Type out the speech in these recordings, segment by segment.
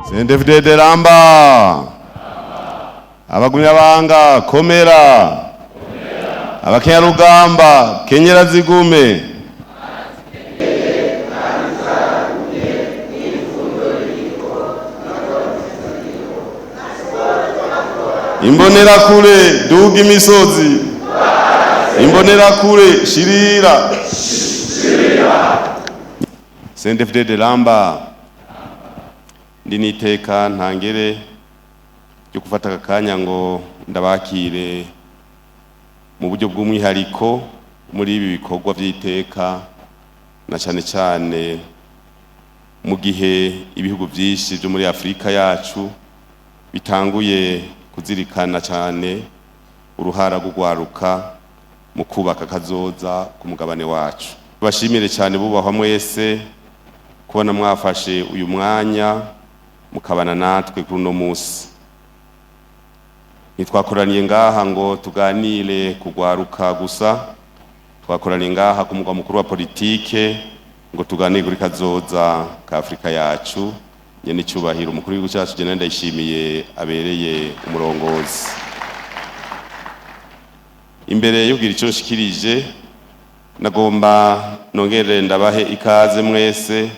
CNDD-FDD ramba, abagumyabanga komera, abakenyarugamba kenyera zigume. Imbonerakure duga imisozi, imbonerakure shirira. CNDD-FDD ramba. Ndi niteka ntangere ryo gufata aka kanya ngo ndabakire mu buryo bw'umwihariko muri ibi bikorwa by'iteka, na cyane cyane mu gihe ibihugu byinshi byo muri Afurika yacu bitanguye kuzirikana cyane uruhara rw'ugwaruka mu kubaka kazoza ku mugabane wacu. Bashimire cyane bubahwa mwese kubona mwafashe uyu mwanya mukabana natwe kuri uno munsi. Ntitwakoraniye ngaha ngo tuganire kugwaruka gusa, twakoraniye ngaha ku mugwa mukuru wa politike ngo tuganire kuri kazoza ka Afurika yacu. Nyene icyubahiro umukuru w'igihugu cyacu Jenerali Ndayishimiye abereye umurongozi. Imbere yo kugira icyo nshikirije, nagomba nongere ndabahe ikaze mwese,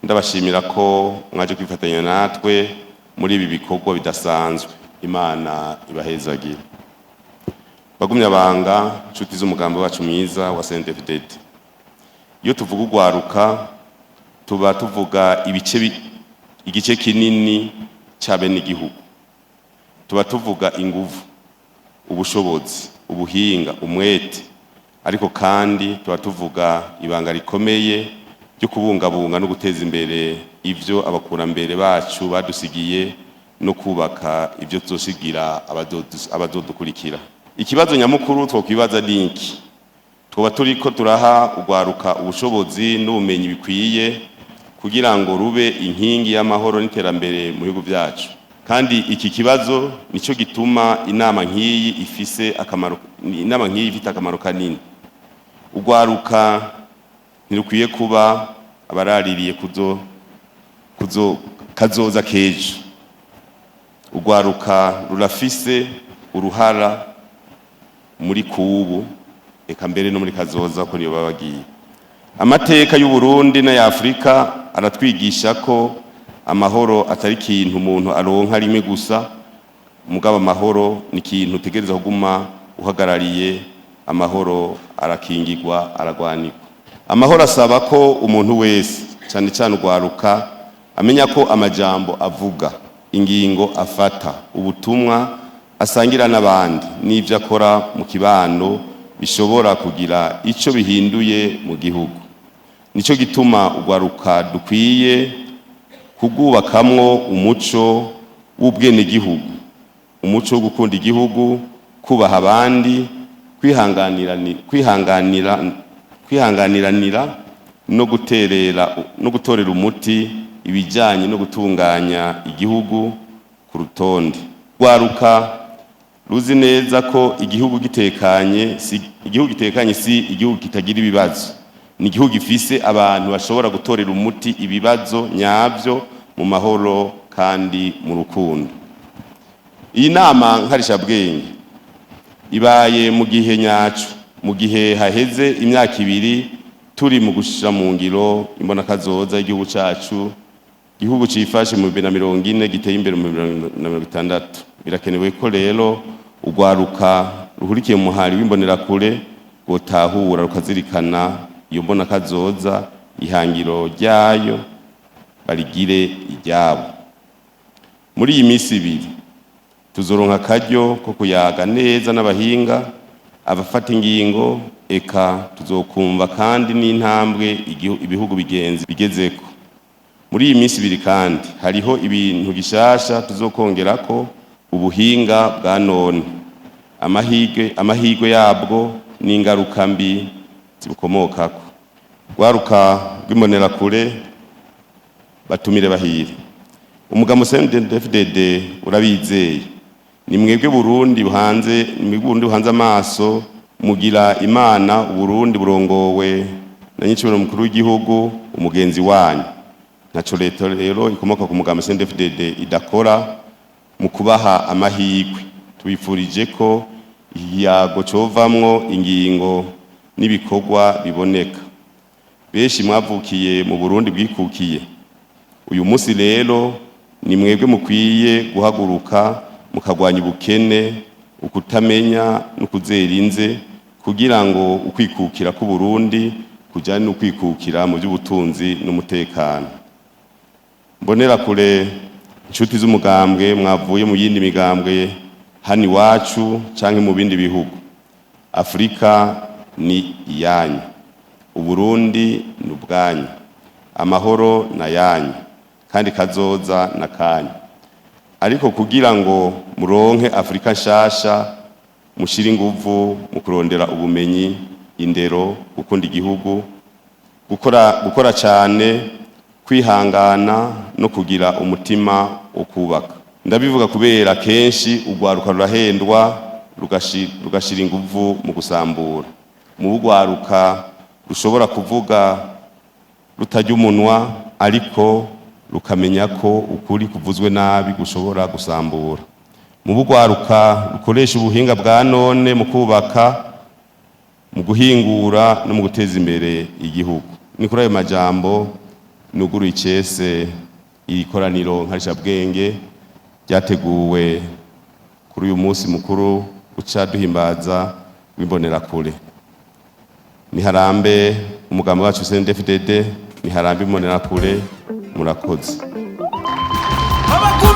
ndabashimira ko mwaje kwifatanya natwe muri ibi bikorwa bidasanzwe. Imana ibahezagire. Bagumyabanga, inshuti z'umugambi wacu mwiza wa CNDD-FDD, iyo tuvuga ugwaruka tuba tuvuga ibice igice kinini ca bene igihugu, tuba tuvuga inguvu, ubushobozi, ubuhinga, umwete, ariko kandi tuba tuvuga ibanga rikomeye ryo kubungabunga no guteza imbere ivyo abakurambere bacu badusigiye no kubaka ivyo tuzosigira abazodukurikira. Ikibazo nyamukuru twokwibaza ni iki: twoba turiko turaha ugwaruka ubushobozi n'ubumenyi bikwiye kugira ngo rube inkingi y'amahoro n'iterambere mu bihugu byacu? Kandi iki kibazo nico gituma inama nk'iyi ifise akamaro, inama nk'iyi ifite akamaro kanini. Ugwaruka ntirukwiye kuba abaraririye kuzo kuzo kazoza kejo. Ugwaruka rurafise uruhara muri kubu, eka mbere no muri kazoza, ko niyo baba bagiye. Amateka y'u Burundi n'aya Afurika aratwigisha ko amahoro atari ikintu umuntu aronka rimwe gusa, mugabo amahoro ni ikintu utegereza kuguma uhagarariye. Amahoro arakingirwa, aragwanirwa. Amahoro asaba ko umuntu wese, cyane cyane ugwaruka, amenya ko amajambo avuga, ingingo afata, ubutumwa asangira n'abandi n'ibyo akora mu kibano bishobora kugira ico bihinduye mu gihugu. Nico gituma ugwaruka dukwiye kugwubakamwo umuco w'ubwenegihugu, umuco wo gukunda igihugu, kubaha abandi, kwihanganiranira no guterera no gutorera umuti ibijyanye no gutunganya igihugu ku rutonde. Rwaruka ruzi neza ko igihugu gitekanye si igihugu gitekanye, si igihugu kitagira ibibazo, ni igihugu gifise abantu bashobora gutorera umuti ibibazo nyabyo mu mahoro kandi mu rukundo. Iyi nama nkarishabwenge ibaye mu gihe nyaco, mu gihe haheze imyaka 2 turi mu gushira mu ngiro imbonakazoza y'igihugu cacu, igihugu cifashe mu 2040, giteye imbere mu 2060. Birakenewe ko rero ugwaruka ruhurikiye mu muhari w'imbonerakure rwotahura, rukazirikana iyo mbonakazoza, ihangiro ryayo barigire iryabo. Muri iyi minsi 2 tuzoronka akaryo ko kuyaga neza n'abahinga, abafata ingingo, eka tuzokumva kandi n'intambwe ibihugu bigenzi bigezeko. Muri iyi minsi 2 kandi hariho ibintu gishasha tuzokongerako: ubuhinga bwa none, amahirwe yabwo n'ingaruka mbi zibukomokako. Rwaruka rw'imbonerakure, batumire bahire, umugabo CNDD-FDD urabizeye. Ni mwebwe Burundi buhanze, ni mwebwe Burundi buhanze amaso. Mugira Imana Uburundi burongowe na nyicubahiro mukuru w'igihugu umugenzi wanyu. Ntaco leta rero ikomoka ku mugambi CNDD-FDD idakora mu kubaha amahirwe. Tubifurije ko ikiyago covamwo ingingo n'ibikorwa biboneka. Benshi mwavukiye mu Burundi bwikukiye. Uyu munsi rero ni mwebwe mukwiye guhaguruka mukagwanya ubukene, ukutamenya no kuzera inze, kugira ngo ukwikukira k'Uburundi kujyane n'ukwikukira mu by'ubutunzi n'umutekano. Mbonera kure, inshuti z'umugambwe mwavuye mu yindi migambwe hano iwacu canke mu bindi bihugu, Afurika ni iyanyu, Uburundi ni ubwanyu, amahoro na yanyu, kandi kazoza na kanyu. Ariko kugira ngo muronke Afurika nshasha, mushire inguvu mu kurondera ubumenyi, indero, gukunda igihugu, gukora cyane, kwihangana no kugira umutima wo kubaka. Ndabivuga kubera kenshi urwaruka rurahendwa, rugashira inguvu mu gusambura. Mu rwaruka rushobora kuvuga rutarya umunwa, ariko rukamenya ko ukuri kuvuzwe nabi gushobora gusambura. Mu bugwaruka rukoresha ubuhinga bwa none mu kubaka, mu guhingura no mu guteza imbere igihugu. Ni kuri ayo majambo nuguruye icese iri koraniro nkarishabwenge ryateguwe kuri uyu munsi mukuru uca duhimbaza w'Imbonerakure. Niharambe umugambi wacu CNDD-FDD, niharambe Imbonerakure. Murakoze. Abakunzi.